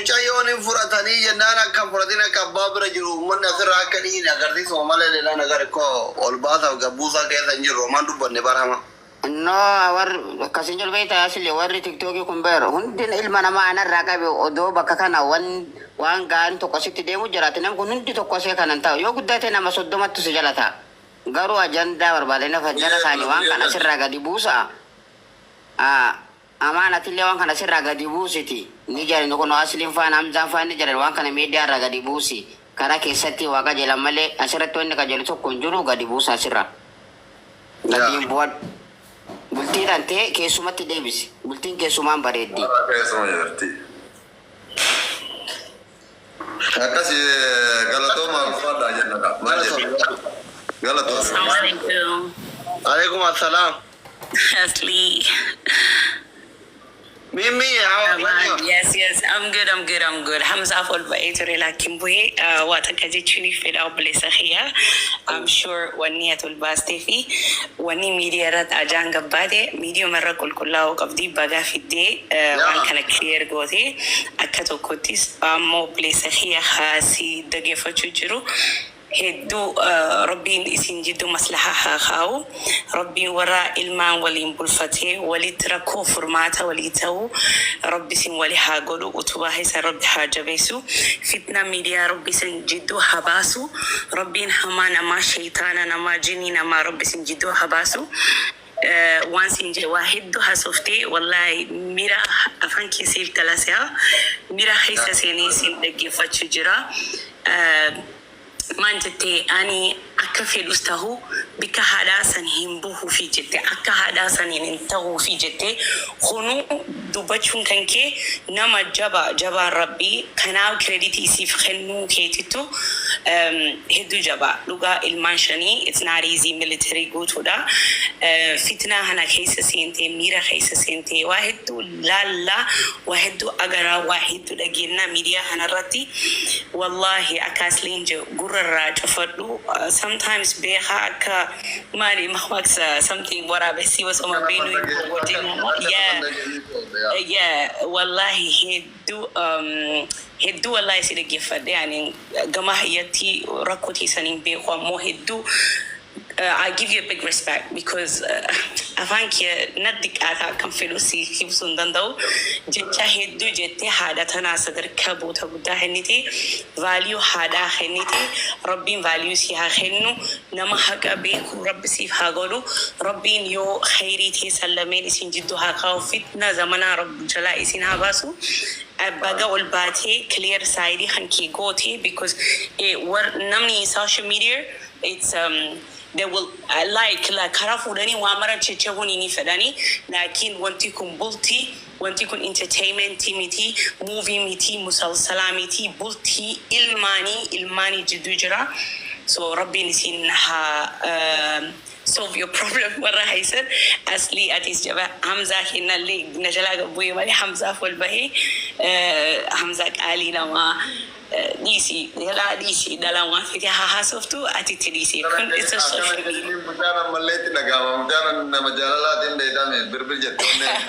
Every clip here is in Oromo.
Mucayyoon hin fudhatanii jennaan akka hin fudhatin, akka abbaa bira jiru uummanni asirraa akka dhiine agarsiisuma malee leelaa nagar koo ol baasaaf gabbuusaa keessa hin jirru, homaan dubbanne barama. No, warri akkasiin jiru beektaa, asli warri TikTokii kun beeru hundi ilma namaa anarraa qabe. Odoo bakka kana waan gaariin tokko asitti deemu jiraate, namni kun hundi tokko asii kanan ta'u yoo guddate nama 30ttu si jala ta'a. Garuu ajandaa barbaadanii jala kaanii waan kana asirraa gadi buusa. Amaan, atillee waan kana asirraa gadi buusiti. Ni jedhan kun Asliin faan, Hamzaan faan ni jedhan, waan kana miidiyaa irraa gadi buusi. Karaa keessatti waa qajeelan malee asirratti wanni qajeelu tokko hin jiru, gadi buusa asirraa. Gadi hin bu'an. Bultii tantee keessumatti deebisi. Bultiin keessumaan bareeddi. Keessuma jirti. Akkas, galatooma, ulfaadhaa jenna. Maal jedhu? Galatooma. Assalamu alaikum. Alaikum assalam. Asli. Mimi, how are you? Yes. I'm good, I'm good, I'm good. Hamza ol ba'ee ture laakiin bu'ee waa takka jechuun fedha obboleessa kiyyaa. I'm sure wanni ati ol baastee fi wanni miidiyaa irratti ajaan gabbaate miidiyuma irra qulqullaa'uu qabdi. Bagaa fiddee waan kana clear gootee akka tokkottis ammoo obboleessa kiyya haasii dhageeffachuu jiru. Hedduu Rabbiin isin jidduu maslahaa haa kaa'u. Rabbiin warra ilmaan waliin bulfatee walitti rakkoo furmaata walii ta'u Rabbi isin wali haa godhu. Utubaa isa Rabbi haa jabeessu. Fitna miidiyaa Rabbi isin jidduu haa baasu. Rabbiin hamaa namaa, sheeytaana namaa, jinii namaa Rabbi isin jidduu haa baasu. Waan siin jedhe, waa hedduu hasoftee, wallahi mira afaan keessiif galasea mira keessa seenee isin dhaggeeffachuu jira. Maal jettee? Ani akka fedhus tahu bikka haadhaa san hin buhuufi jette, akka haadhaa saniin hin tahuufi jette. Kunuu dubbachuun kan kee nama jaba jabaan Rabbii kanaaf credit siif kennuu keetittu hedduu jaba dhugaa. Ilmaan shanii, it's not easy, military guutuudha. Fitnaa kana keessa seentee, miira keessa seentee, waa hedduu laallaa, waa hedduu agaraa, waa hedduu dhageennaa miidiyaa kanarratti. Wallahi akka Asliin jedhu gurra irraa cufadhu. Sometimes beekaa akka maali mammaaksa something waraabessi osoma beenu wajjin. Yeah, wallahi hedduu hedduu wallahi si dhaggeeffadhe. Ani gama hayyatti rakkoo teessaniin beeku, ammoo hedduu I give you a big respect because afaan kee natti xiqqaataa akkam fedhu si ibsuu hin danda'u. Jecha hedduu jettee haadha tanaa sadarkaa boota guddaa kennite, value haadhaa kennite. Rabbiin value si haa kennu, nama haqa beeku Rabbi siif haa godhu. Rabbiin yoo khayrii teessan lameen isin jidduu haa kaa'u, fitna zamanaa Rabbi jalaa isin haa baasu. Baga ol baatee clear side kan kee goote because war namni social media, it's they will like karaa fuudhanii waa mara chechehuun ni fedhanii, laakiin wanti kun bultii, wanti kun entertainment miti, movie miti, musalsalaa miti, bultii ilmaanii jidduu jira. So Rabbiin isin haa solve your problem warra haysan. Asli, atis jaba. Hamzaa kennallee na jalaa gabbu'ee malee Hamzaaf ol bahee. Hamzaa qaalii namaa, dhiisi, jalaa dhiisi, dhalaan waan fete haa haasoftu, ati itti dhiisi. Kun isa social media. Mucaan ammallee itti dhagahama. Mucaan nama jaalalaatiin beekame birbir jette onneen.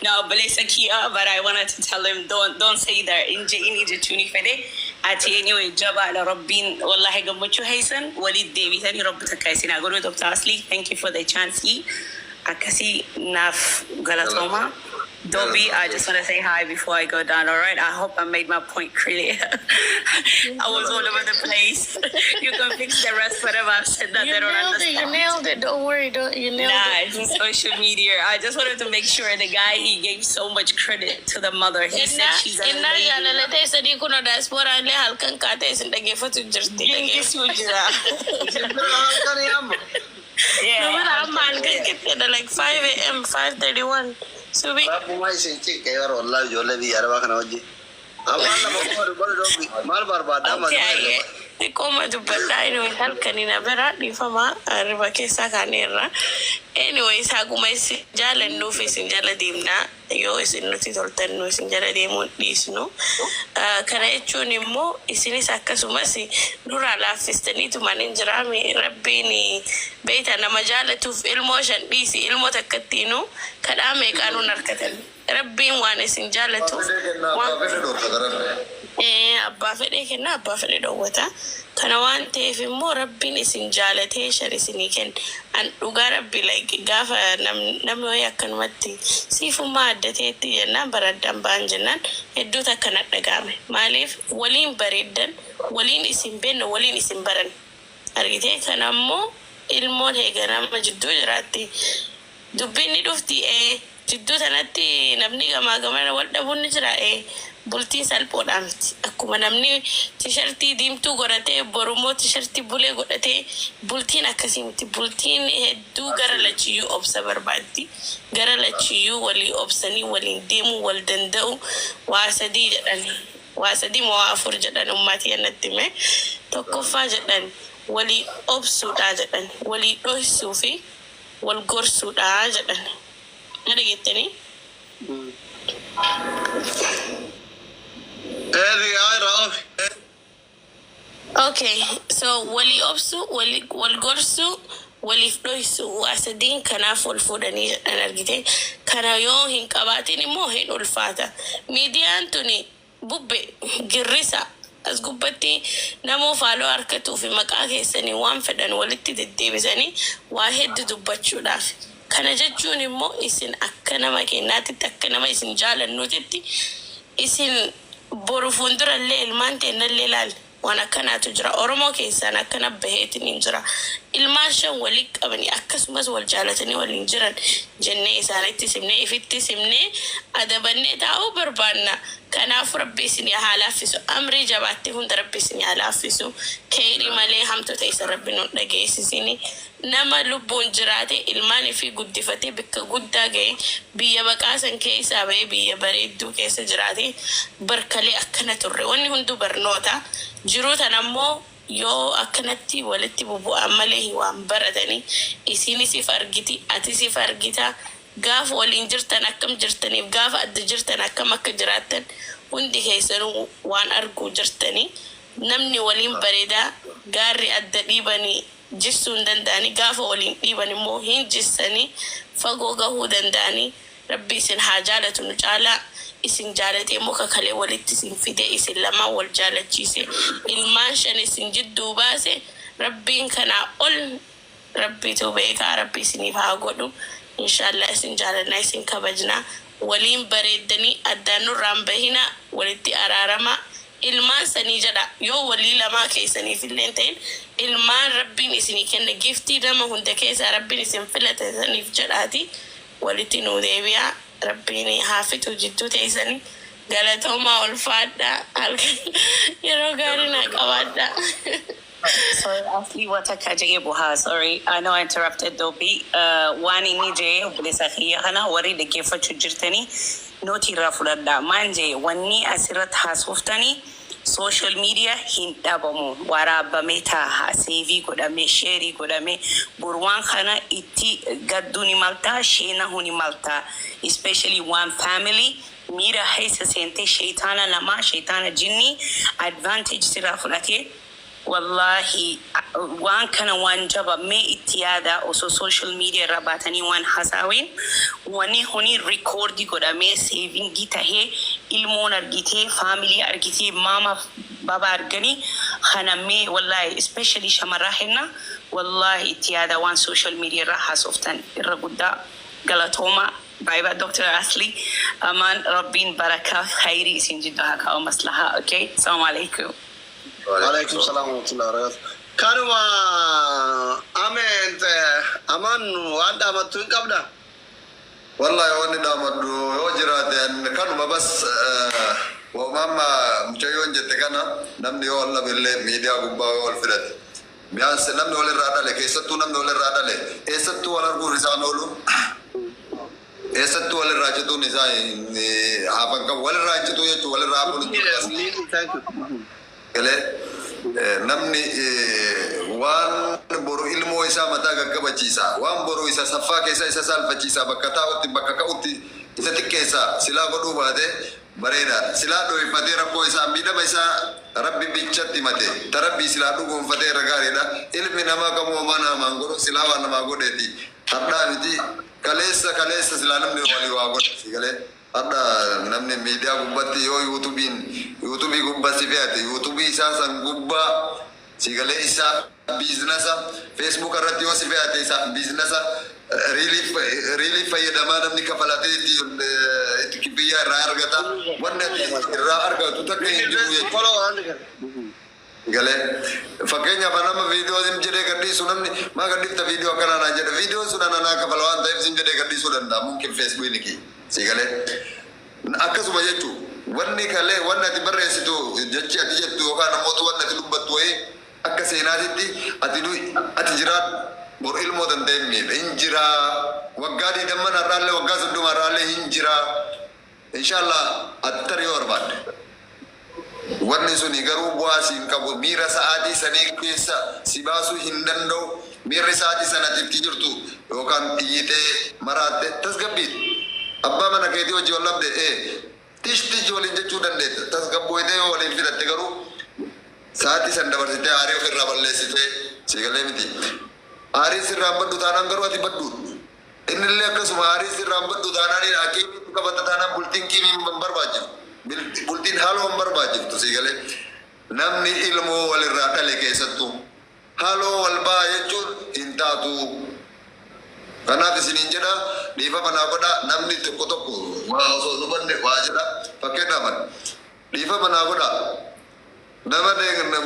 No, obboleessa kiyya, but I wanted to tell him don't say that. Inje inni jechuuni fedhe. Ati anyway jabaadha. Rabbiin wallahi gammachuu haysan walit deebitanii Rabbi takka isin haa godhu. Dr. Asli, thank you for the chance. Akkasii naaf galatooma. Dobby, I just want to say hi before I go down, all right? I hope I made my point clear. I was all over the place. You can fix the rest, whatever I've said that You they don't nailed it. You understand. nailed it. Don't worry. Don't you nailed Nah, it. it's social media. I just wanted to make sure the guy, he gave so much credit to the mother. He said Innaa she's a innaa lady. Jaalallatee sadii kun diaspora illee halkan kaatee isin dhaggeeffatu jirti. Dinqisuu jira. Simbira halkanii amma. Yeah. Numara amma halkan qixxeedha, like 5 a.m., 5:31. Subi. Rabbumaa isin cinqee bara, wallahi ijoollee biyya arabaa kana wajjin. Afaan lama qofa dubbatu, dhoobbi. Maal barbaaddaa amma? Okay, xiqqooma dubbadhaa. Anyway, halkanii na bira dhiifama, riba keessaa kaaneerra. Anyways, haguma isin jaalannuuf isin jala deemnaa. Yoo isin nuti toltan nu isin jala deemuun dhiisnu. Kana jechuun immoo isinis akkasumas nurraa laaffistaniitumaan hin jiraame. Rabbiin beeyta nama jaalatuuf ilmoo shan dhiisi, ilmoo takkattiinuu kadhaa meeqaa nuun harkatan. Rabbiin waan isin jaalatuuf Abbaa fedhee kennaa, waan abbaa fedhe dhorkata Rabbi. Abbaa fedhee kenna, abbaa fedhe dhowwata. Kana waan ta'eef immoo Rabbiin isin jaalatee shan isinii kenna. An dhugaa Rabbi, like, gaafa namni wayii akkanumatti siifummaa adda ta'etti jennaan, bara addaan ba'an jennaan, hedduutu akkana dhaga'ame. Maaliif? Waliin bareeddan, waliin isin beenna, waliin isin baran. Argitee, kana immoo ilmoon heeganama jidduu jiraatti. Dubbiin ni dhufti, jidduu tanatti namni gamaa gamana wal dhabuun ni jira. Bultiin salphoodhaa miti. Akkuma namni tishartii diimtuu godhatee borummoo tishartii bulee godhatee, bultiin akkasii miti. Bultiin hedduu gara lachiyyuu obsa barbaaddi. Gara lachiyyuu walii obsanii waliin deemuu wal danda'u. Waa sadii jedhan. Waa sadii moo waa afur jedhan ummaatii natti hime. Tokkoffaa jedhan, walii obsuudhaa jedhan, walii dhoysuu fi wal gorsuudhaa jedhan. Na dhageettanii? Eebi irraa ofi. Okay, so walii obsuu, wal gorsuu, waliif dhoysuu, waa sadiin kanaaf wal fuudhanii jedhan, argite. Kana yoo hin qabaatin immoo hin ulfaata. Miidiyaan tuni bubbe girrisa. As gubbatti namoo follow harkatuu fi maqaa keessanii waan fedhan walitti deddeebisanii waa hedduu dubbachuudhaaf. Kana jechuun immoo isin akka nama kennaatitti, akka nama isin jaalannuutitti, isin boru fuuldurallee ilmaan teennallee ilaali. Waan akkanaatu jira. Oromoo keessaan akkana baheetiin hin jira. Ilmaan shan walii qabanii akkasumas wal jaalatanii waliin jiran jennee isaanitti simnee, ifitti simnee, adabannee taa'uu barbaanna. Kanaaf Rabbi isin haa laaffisu. Amrii jabaattee hunda Rabbi isin haa laaffisu. Keeyrii malee hamtoota isa Rabbi nu dhageessisini. Nama lubbuun jiraate, ilmaan ifii guddifatee bakka guddaa ga'e, biyya baqaasan keessaa bahee biyya bareedduu keessa jiraate, barkalee akkana turre. Wanni hunduu barnoota. Jiruu tan ammoo yoo akkanatti walitti bubu'an malee waan baratanii, isinis if argiti, atis if argita. Gaafa waliin jirtan akkam jirtaniif, gaafa adda jirtan akkam akka jiraattan hundi keessanuu waan arguu jirtanii. Namni waliin bareedaa gaarri adda dhiibanii jissuu hin danda'anii, gaafa waliin dhiiban immoo hin jissanii fagoo gahuu danda'anii. Rabbi isin haa jaalatu, nu caalaa isin jaalatee muka kalee walitti isin fide, isin lamaan wal jaalachiise, ilmaan shan isin jidduu baase. Rabbiin kanaa ol Rabbitu beekaa. Rabbi isiniif haa godhu, inshaallah. Isin jaalannaa, isin kabajnaa. Waliin bareeddanii addaan nurraan bahina, walitti araarama. Ilmaan sanii jedha, yoo walii lamaa keessaniif illee hin ta'in, ilmaan Rabbiin isinii kenne, giftii nama hunda keessaa Rabbiin isin filate saniif jedhaati walitti nuu deebi'a. Rabbiin haa fixu jidduu teessanii. Galatoomaa, ulfaadha, halkan yeroo gaarii naa qabaadha. Sorry, Asli, wataka jedhee buhaa. Sorry, I know I interrupted Dobby. Waan inni jedhee, obboleessa kiyya kana warri dhaggeeffachuu jirtanii nootii irraa fudhadhaa. Maan jee? Wanni asirratti haasoftanii social media hin dhabamu. Waraabamee taa'a. Save godhamee, share godhamee. Boru waan kana itti gadduu ni maltaa, sheenahuu ni maltaa. Especially waan family miira keessa seentee, sheeytaana namaa, sheeytaana jinnii advantage sirraa fudhatee. Wallahi, waan kana waan jaba mee itti yaada. Osoo social media irra baatanii waan hasaawin, wanni kuni record godhamee, saving tahee, ilmoon argitee, family argitee, maamaaf baba arganii kana mee, wallahi, especially shamarraa henna, wallahi, itti yaada waan social media irra haasoftan irra guddaa. Galatooma. Bye bye, Dr. Asli. Aman, Rabbiin barakaaf khayrii isin jiddu haa kaa'u, maslahaa. Okay, assalamu alaikum. Alaikum salam wa rahmatullahi wa barakatuh. Kanuma ameen aman waan dhaamattu hin qabda. Wallahi, wanni dhaamadhu yoo jiraate kanuma bas. Waamaamma mucayyoon jette kana, namni yoo wal dhabe miidiyaa gubbaa yoo wal fidate, biyaansi namni walirraa dhale, keessattuu namni walirraa dhale, eessattuu wal arguun isaan oolu, eessattuu walirraa cituun isaa hafan qabu. Walirraa cituu jechuun walirraa hafuun hin jiru. Thank you. Galee namni waan boru ilmoo isaa mataa gaggabachiisa, waan boru isa saffaa keessa isa saalfachiisa, bakka taa'utti, bakka ka'utti isa xiqqeessa silaa godhuu baate bareedaadha. Silaa dho'ifatee rakkoo isaa, miidhama isaa Rabbi bichatti himate, ta Rabbii silaa dhugoonfatee irra gaariidha. Ilmi namaa kamuu homaa namaan godhu, silaa waan namaa godheeti. Hadhaa miti, kaleessa kaleessa silaa namni walii waa godhe si galee. Hadha namni miidiyaa gubbatti yoo yuutuubiin yuutuubii gubbaa si fe'ate, yuutuubii isaa san gubbaa si galee isaa biizinasa, Facebook irratti yoo si fe'ate isaa biizinasa, riilii fayyadamaa namni kafalatee itti biyya irraa argata. Wanni ati irraa argatu takka hin jiru jechuudha. Galee fakkeenyaaf nama viidiyoo sim jedhee gadhiisu, namni maa gadhiifta viidiyoo akkanaa naan jedha. Viidiyoon sun anaa kafala waan ta'eef sim jedhee gadhiisuu danda'a mumkin Feesbuukni kiyya si galee akkasuma jechuu. Wanni kalee wanni ati barreessitu, jechi ati jettu yookaan namoota wanni ati dubbattu wayii akka seenaatitti ati du'i, ati jiraadhu, bor ilmoo danda'e miidha hin jiraa. Waggaa 20 har'aallee, waggaa 30 har'aallee hin jiraa, inshallah, ati tarii yoo barbaadde. Wanni suni garuu bu'aa siin qabu. Miira sa'aatii sanii keessa si baasuu hin danda'u. Miirri sa'aatii sanatti itti jirtu yookaan iyyitee maraatte tasgabbiidha. Abbaa mana keetii hojii wal dhabde tish tish waliin jechuu dandeetta. Tasgabbooyitee yoo waliin fidatte garuu sa'aatii san dabarsitee aarii ofirraa balleessitee si galee miti. Aarii sirraan baddu taanaan garuu ati badduudha. Innillee akkasuma aarii sirraan baddu taanaan hakiimiitti qabata taanaan bultiin kiimii hin barbaachiftu. Bultiin haaloo hin barbaachiftu, si galee. Namni ilmoo walirraa dhale keessattuu haaloo wal ba'a jechuun hin taatu. Kanaaf isiniin jedha, dhiifama naa godha. Namni tokko tokko waa osoo hin hubanne waa jedha. Fakkeenyaaf dhiifama naa godha. Nama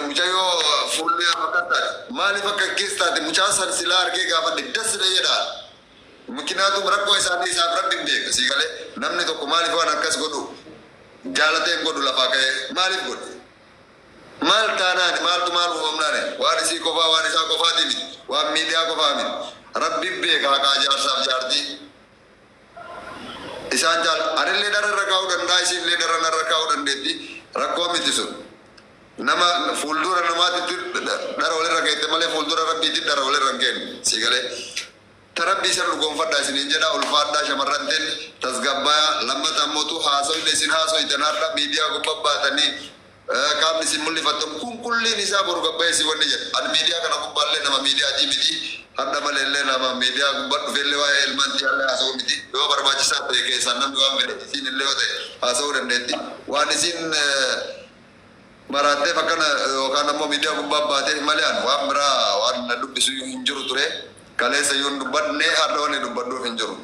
mucayyoo fuullee akkas taate maaliif akka keessa taate mucaa san silaa argee gaafadhe das na jedha. Mikinaatu rakkoo isaanii isaaf rabbi hin beeka, si galee. Namni tokko maaliif waan akkas godhu jaalatee hin godhu, lafaa ka'ee maaliif godhu? Maal taanaani, maaltu maal uumamnaani? Waan isii qofaa, waan isaa qofaati miti, waan miidiyaa qofaa miti. Rabbi beeka haqaa jaarsaaf jaartii. Isaan jaal anillee dhara irra kaa'uu danda'a, isiinillee dhara narra kaa'uu dandeetti, rakkoo miti sun. Nama fuuldura namaatitti dhara walirra keette malee fuuldura rabbiitti dhara walirra hin kennu, si galee. Ta rabbii san dhugoonfadhaa isiniin jedha, ulfaadhaa shamarran teen, tasgabbaaya. Lammata ammootu haasoyne isin haasoytan har'a miidiyaa gubbaa baatanii qaamni isin mul'ifattan kun kulliin isaa boru gabbayee si wanni jedha. Ani miidiyaa kana gubbaallee nama miidiyaatii miti, har'a malee illee nama miidiyaa gubbaa dhufeellee waa'ee ilmaan tiyaallee haasa'uu miti. Yoo barbaachisaa ta'e keessaan namni waan fedhe isiin illee yoo ta'e haasa'uu dandeetti. Waan isiin maraatteef akkana yookaan ammoo miidiyaa gubbaa baateef malee an waan biraa waan na dubbisu hin jiru ture. Kaleessa yoo hin dubbadne har'a wanni dubbadhuuf hin jiru.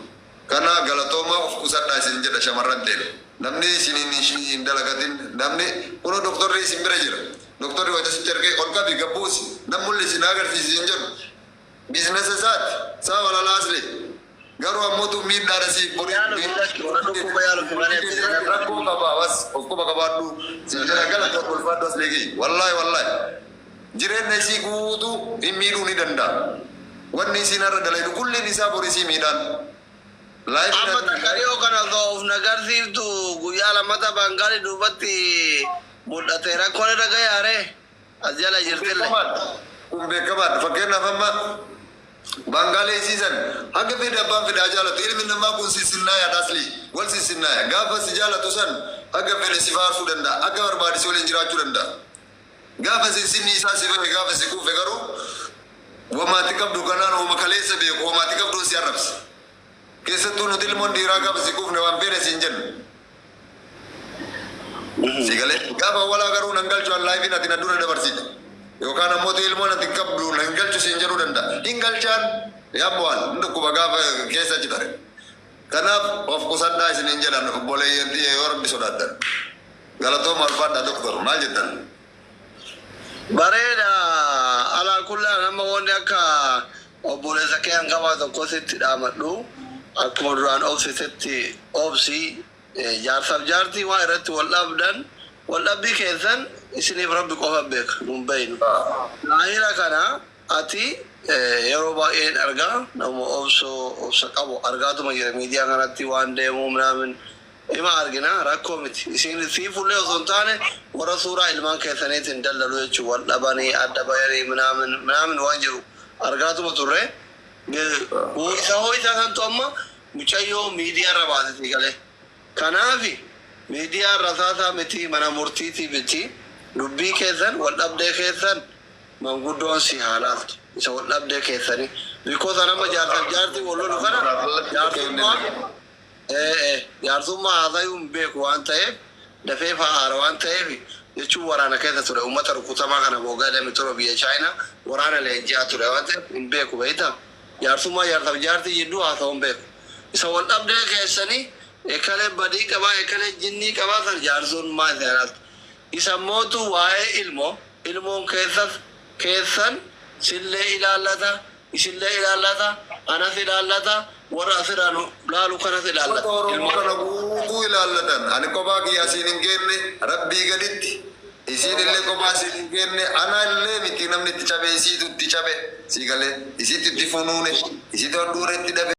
Kana galatooma, of qusadhaa isin jedha shamarran ta'e. Namni isiniin hin dalagatin, namni kunoo doktorri isin bira jira. Doktorri wayita sitti ergee ol qabi gabbuusi nam mul'isi na agarsiisi hin jedhu. Biizinasa isaati saa walalaa asli. Garuu ammootu miidhaadha siif borii. Rakkoo qaba bas of quba qabaadhu. Si jira galata ulfaadhu asli kiyya. Wallaahi wallaahi. Jireenya isii guutuu hin miidhuu ni danda'a. Wanni isiin har'a dalaydu kulliin isaa bor isii miidhaan. Amma takka dhiyoo kana osoo of nagarsiiftu guyyaa lammata Baangaali duubatti mul'ate, rakkoon irra gayaare as jala jirtille. Kun beekamaadha. Fakkeenyaaf amma Baangaalee isiisan hanga fedhe abbaan fedhaa jaalatu, ilmi namaa kun sissinnaaya asli wal sissinnaaya. Gaafa si jaalatu san hanga fedhe si faarsuu danda'a. Akka barbaade si waliin jiraachuu danda'a. Gaafa sissinni isaa si bahe, gaafa si kuufe garuu wamaatti qabdu kanaan homa kaleessa beeku wamaatti qabduun si arrabsa. Keessattuu nuti ilmoon dhiiraa gaafa si kuufne waan feene siin jennu. Si galee gaafa walaa garuu nan galchu an laayifiin ati na dura dabarsite. Yookaan ammoo ilmoon ati qabdu nan galchu siin jedhuu danda'a. Hin galchaan yaabbu'aan hin dhukkuba gaafa keessa achi tare. Kanaaf of qusadhaa isiniin jedhan, obboleeyyan tiyya, yoo rabbi sodaattan. Galatooma, ulfaadhaa. Doktor, maal jettan? Bareeda, alaa kullaan amma wanni akka obboleessa kee hangafaa tokko sitti dhaamadhu, akkuma duraan obsitetti obsi. Jaarsaaf jaartii waa irratti wal dhabdan, wal dhabbii keessan isiniif rabbi qofa beeka, nun beeynu. Daahira kana ati yeroo baay'een argaa nama obsoo obsa qabu argaatuma jira. Miidiyaa kanatti waan deemuu minaamin ima argina, rakkoo miti. Isin siifullee osoo hin taane warra suuraa ilmaan keessaniitiin dallalu jechuun wal dhabanii adda bayanii minaamin minaamin waan jiru argaatuma turre. Isa hoo isaa santu amma mucayyoo miidiyaa irra baasiti galee. Kanaafi miidiyaan rasaasaa miti, mana murtiitii miti. Dubbii keessan, wal dhabdee keessan manguddoon si haa laaltu isa wal dhabdee keessanii. Because anama jaarsaaf jaartii wal lolu kana jaarsummaa Jaarsummaa haasayuu hin beeku waan ta'eef, dafee fa'aara waan ta'eef jechuun, waraana keessa ture, uummata rukutamaa kana boogaa deeme ture, biyya Chaayinaa waraana leenji'aa ture waan ta'eef hin beeku. Beektaa, jaarsummaa jaarsaaf jaartii jidduu haasa'uu hin beeku. Isa wal dhabdee keessanii ekalee badii qabaa, ekalee jinnii qabaa, san jaarsummaa isa ilaaltu. Isa mootu waa'ee ilmoo, ilmoon keessas keessan sillee ilaallata, isillee ilaallata, anas ilaallata, warra asirraa nu laalu kanas ilaallata. Uummata Oromoo kana guutuu ilaallatan. Ani kophaa kiyya asiin hin geenne rabbii gaditti. Isiin illee kophaa asiin hin geenne. Ana illee miti namni itti cabe, isiitu itti cabe. Sii galee isiitu itti funuune, isiitu handhuura itti dhabe.